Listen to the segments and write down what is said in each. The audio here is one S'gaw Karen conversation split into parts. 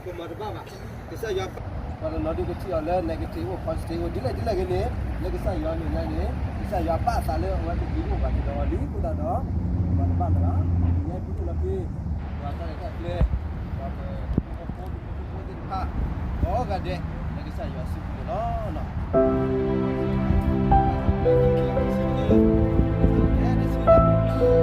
ကမၤတဘၣ်ဘၣ်, ကစၢ်ယွၤ ပှၤတနီၤဒုးကထံၣ်အီၤလၢ negative အိၣ် positive အိၣ် ဒ်လဲၣ်ဒ်လဲၣ်ဂ့ၤန့ၣ်, လၢကစၢ်ယွၤအမဲာ်ညါန့ၣ် ကစၢ်ယွၤဘၣ်အသးလၢအဝဲတဂ့ၤအိၣ်ဘၣ်ကဒီးအီၤလံအဃိသတးဒီး, ပမၤတဘၣ်လၢၤဘၣ်, ပညါပူၤလီၤဖဲ ပှၤတၢ်ရဲၣ်တၢ်ကျဲၤ, ပှၤပဖိဖိဖိသ့ၣ်တဖၣ်, ကိးဂၤဒဲး လၢကစၢ်ယွၤစုပူၤန့ၣ်လီၤ. ဒီးခဲကနံၣ်အံၤ ပကစၢ်ယ့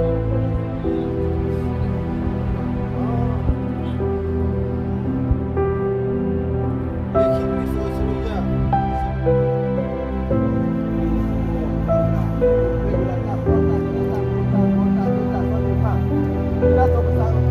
ၣ်ၡူးခရံာ်အဘျုးအဖှ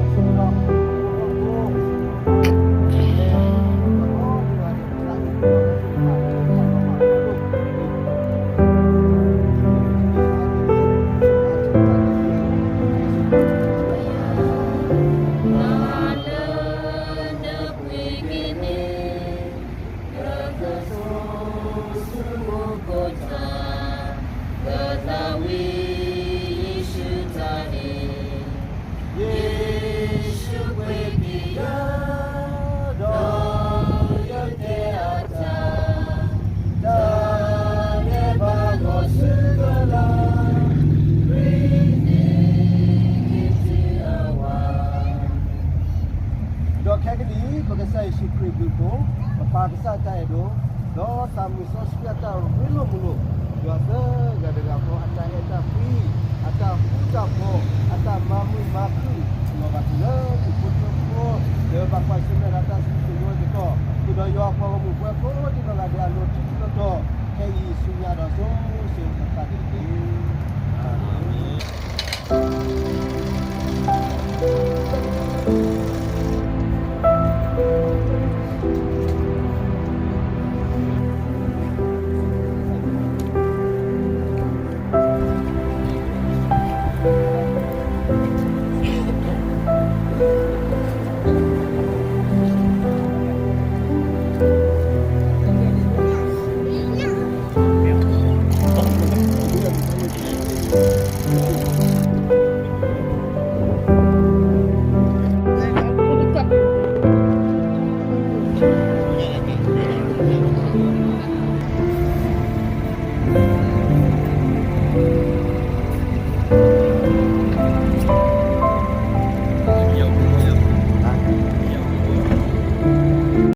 ိၣ်, ပပၢ်ကစၢ်တၢ်အဲၣ်ဒိၣ်, ဒီးသးမုၢ်စီဆှံအတၢ်ရ့လိာ်မုာ်လိာ်, ယွၤသၢဂၤတဂၤဃီအတၢ်အဲၣ်တၢ်ကွံ, အတၢ်ဃူတၢ်ဖိး, အတၢ်မၤမုာ်မၤခုၣ်, လီၤဘၣ်တုၤလၢဟံၣ်ဖိဃီဖိ, လၢဘၣ်ကွၢ်ဆၢၣ်မဲာ်တၢ်သးစူၤသကိး, ဃုာ်ဒီးယွၤအပှၤဂီၢ်မုၢ်ပှၤကိးဒံနီၢ်ဂၤဒဲးအလိၤထူထူတီတီ, ခဲအံၤဆူညါဒီးစိၤစိၤဃၣ်ဃၣ်န့ၣ်တက့ၢ်. အၤမ့ၣ်.